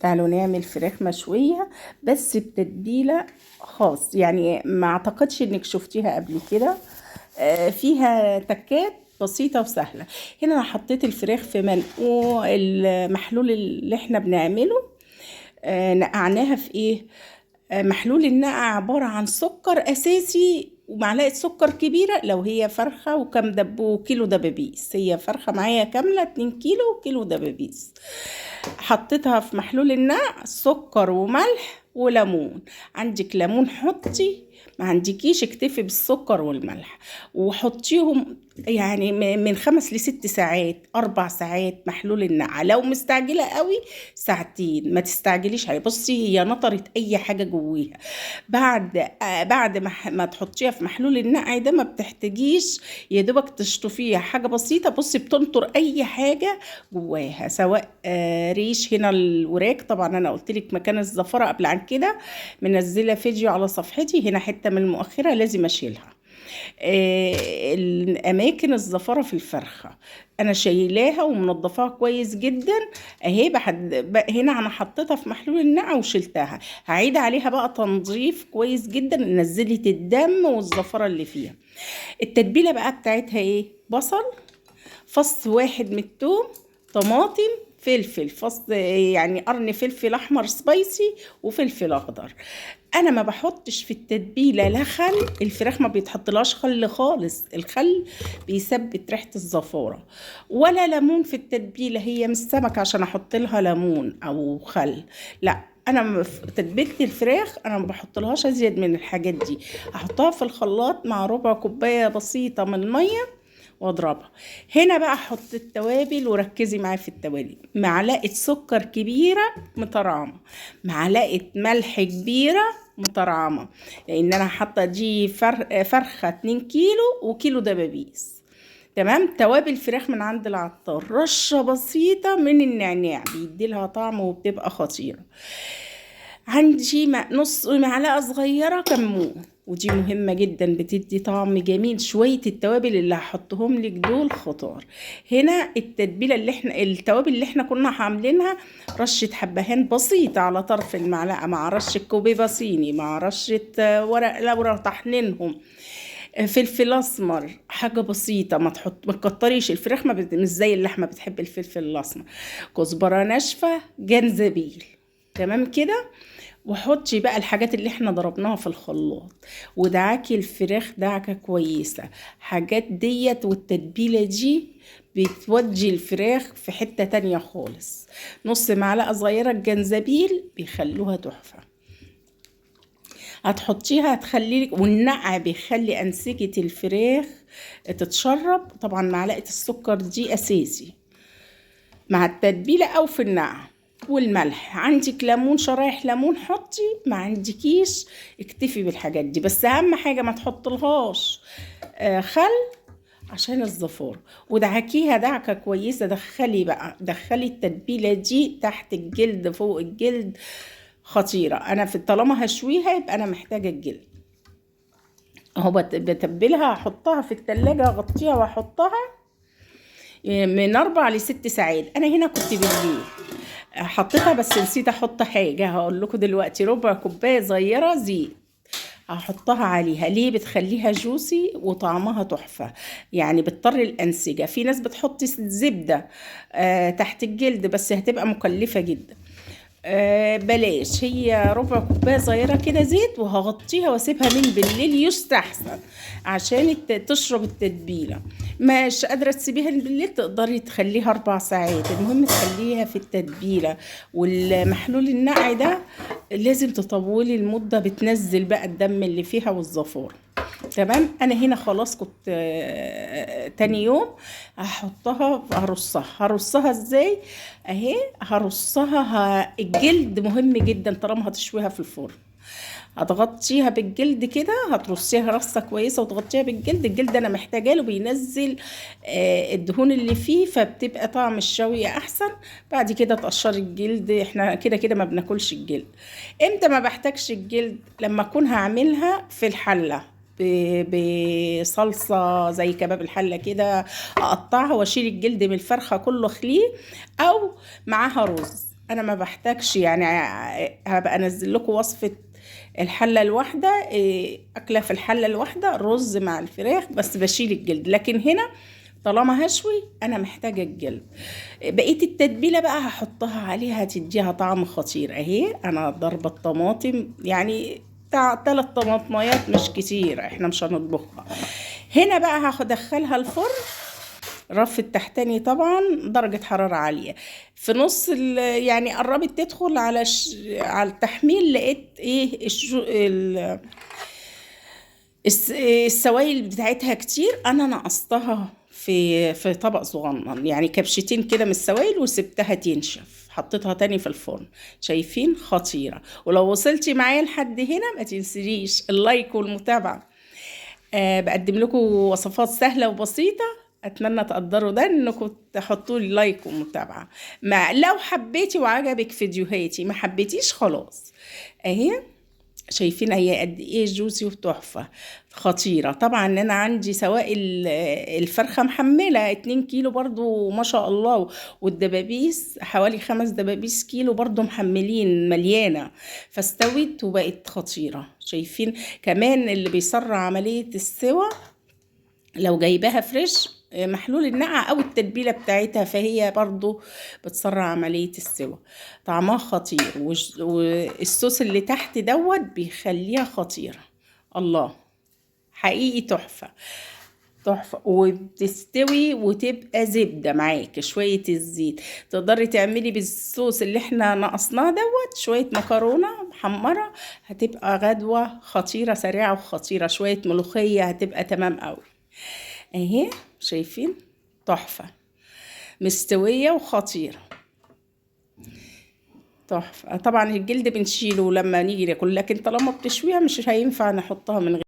تعالوا نعمل فراخ مشوية بس بتتبيلة خاص، يعني ما اعتقدش انك شفتيها قبل كده. فيها تكات بسيطة وسهلة. هنا انا حطيت الفراخ في منقوع المحلول اللي احنا بنعمله. نقعناها في ايه؟ محلول النقع عبارة عن سكر اساسي ومعلقة سكر كبيرة لو هي فرخة، وكم دبو كيلو دبابيس، هي فرخة معايا كاملة 2 كيلو وكيلو دبابيس. حطيتها في محلول النقع، سكر وملح وليمون. عندك ليمون حطي، ما عندكيش اكتفي بالسكر والملح، وحطيهم يعني من 5 ل6 ساعات، 4 ساعات محلول النقع. لو مستعجلة قوي ساعتين، ما تستعجليش عليه. بصي هي نطرت اي حاجة جواها. بعد ما تحطيها في محلول النقع ده ما بتحتاجيش، يا دوبك تشطفيها حاجة بسيطة. بصي بتنطر اي حاجة جواها، سواء ريش. هنا الوراك طبعا انا قلت لك مكان الزفرة قبل عن كده، منزلة فيديو على صفحتي. هنا حتة من المؤخرة لازم اشيلها. الاماكن الزفرة في الفرخة انا شايلاها ومنضفاها كويس جدا اهي. هنا انا حطيتها في محلول النقع وشلتها. هعيد عليها بقى تنظيف كويس جدا، نزلت الدم والزفرة اللي فيها. التتبيلة بقى بتاعتها ايه؟ بصل، فص 1 من الثوم، طماطم، فلفل، فص يعني قرن فلفل احمر سبايسي، وفلفل اخضر. انا ما بحطش في التتبيله لا خل، الفراخ ما بيتحطلهاش خل خالص، الخل بيثبت ريحه الزفاره، ولا ليمون في التتبيله. هي مش سمك عشان احط لها ليمون او خل، لا. انا في تتبيله الفراخ انا ما بحطلهاش ازيد من الحاجات دي. هحطها في الخلاط مع ربع كوباية بسيطة من المية واضربها. هنا بقى احط التوابل، وركزي معايا في التوابل. معلقه سكر كبيرة مطرعمه، معلقه ملح كبيرة مطرعمه، لان انا حاطه دي فرخة 2 كيلو وكيلو دبابيس. تمام. توابل فراخ من عند العطار، رشه بسيطة من النعناع بيدي لها طعم وبتبقى خطيرة. عندي نص معلقه صغيرة كمون، ودي مهمة جدا بتدي طعم جميل. شوية التوابل اللي هحطهم لك دول خطار. هنا التتبيلة اللي احنا، التوابل اللي احنا كنا عاملينها، رشة حبهان بسيطة على طرف المعلقة، مع رشة كوبيبة صيني، مع رشة ورق لورا طحنينهم، فلفل اسمر، حاجة بسيطة. ما تحط، ما تكتريش. الفراخ ما مش زي اللحمة بتحب الفلفل الاسمر. كزبرة ناشفة، جنزبيل. تمام كده. وحطي بقى الحاجات اللي احنا ضربناها في الخلاط، ودعاكي الفراخ دعكة كويسة. حاجات ديت والتتبيلة دي بتودي الفراخ في حتة تانية خالص. نص معلقة صغيرة الجنزبيل بيخلوها تحفة. هتحطيها هتخلي لك، والنقع بيخلي أنسجة الفراخ تتشرب. طبعا معلقة السكر دي أساسي مع التتبيلة أو في النقع. والملح، عندك ليمون، شرايح ليمون حطي، ما عندكيش اكتفي بالحاجات دي. بس اهم حاجة ما تحطلهاش خل عشان الزفار. ودعكيها دعكه كويسة. دخلي بقى، دخلي التتبيله دي تحت الجلد فوق الجلد، خطيرة. انا في طالما هشويها يبقى انا محتاجه الجلد اهو. بتبلها، احطها في التلاجة، اغطيها واحطها من 4 ل6 ساعات. انا هنا كنت بالليل حطيتها، بس نسيت احط حاجة هقول لكم دلوقتي. ربع كوباية صغيرة زيت هحطها عليها. ليه؟ بتخليها جوسي وطعمها تحفة، يعني بتطر الانسجة. في ناس بتحط زبدة تحت الجلد، بس هتبقى مكلفة جدا. بلاش، هي ربع كوباية صغيرة كده زيت، وهغطيها واسيبها من بالليل يستحسن عشان تشرب التتبيله. مش قادرة تسيبيها بالليل تقدري تخليها 4 ساعات، المهم تخليها في التتبيله. والمحلول النقع ده لازم تطولي المدة، بتنزل بقى الدم اللي فيها والزفار. تمام. انا هنا خلاص كنت تاني يوم هحطها، هرصها. هرصها ازاي؟ اهي هرصها. الجلد مهم جدا طالما هتشويها في الفرن. هتغطيها بالجلد كده، هترصيها رصه كويسة وتغطيها بالجلد. الجلد انا محتاجه له، بينزل الدهون اللي فيه، فبتبقى طعم الشويه احسن. بعد كده تقشري الجلد، احنا كده كده ما بناكلش الجلد. امتى ما بحتاجش الجلد؟ لما اكون هعملها في الحلة بصلصه زي كباب الحلة كده، اقطعها واشيل الجلد من الفرخه كله اخليه، او معاها رز. انا ما بحتاجش، يعني هبقى انزل لكم وصفة الحلة الواحدة، اكلة في الحلة الواحدة رز مع الفراخ، بس بشيل الجلد. لكن هنا طالما هشوي انا محتاجة الجلد. بقية التتبيلة بقى هحطها عليها، تديها طعم خطير. اهي انا ضربة الطماطم، يعني بتاع 3 طماطميات مش كتير، احنا مش هنطبخها. هنا بقى هدخلها الفرن، رف التحتاني طبعا درجة حرارة عالية، في نص يعني قربت تدخل على على التحميل، لقيت ايه السوائل بتاعتها كتير، انا نقصتها في طبق صغنن، يعني كبشتين كده من السوائل، وسبتها تنشف، حطيتها تاني في الفرن. شايفين خطيرة. ولو وصلتي معايا لحد هنا ما تنسيش ال like والمتابعة. بقدم لكم وصفات سهلة وبسيطة، اتمنى تقدروا ده، انكم تحطوا لي like ومتابعة. ما لو حبيتي وعجبك فيديوهاتي، ما حبيتيش خلاص. اهي شايفين هي قد ايه juicy وتحفة خطيرة. طبعا انا عندي سواء الفرخة محملة 2 كيلو برضو ما شاء الله، والدبابيس حوالي 5 دبابيس كيلو برضو محملين مليانة، فاستوت وبقت خطيرة. شايفين كمان اللي بيسرع عملية السوى لو جايباها fresh محلول النقع او التتبيله بتاعتها، فهي برضو بتسرع عملية السوى. طعمها خطير، والصوص اللي تحت دوت بيخليها خطيرة. الله، حقيقي تحفة تحفة. وبتستوي وتبقى زبدة معاك شوية الزيت. تقدري تعملي بالصوص اللي احنا نقصناه دوت شوية مكرونه محمرة، هتبقى غدوه خطيرة سريعة وخطيرة. شوية ملوخية هتبقى تمام قوي. اهي شايفين تحفة مستوية وخطيرة تحفة. طبعا الجلد بنشيله لما نيجي ناكل، لكن طالما بتشويها مش هينفع نحطها من غير.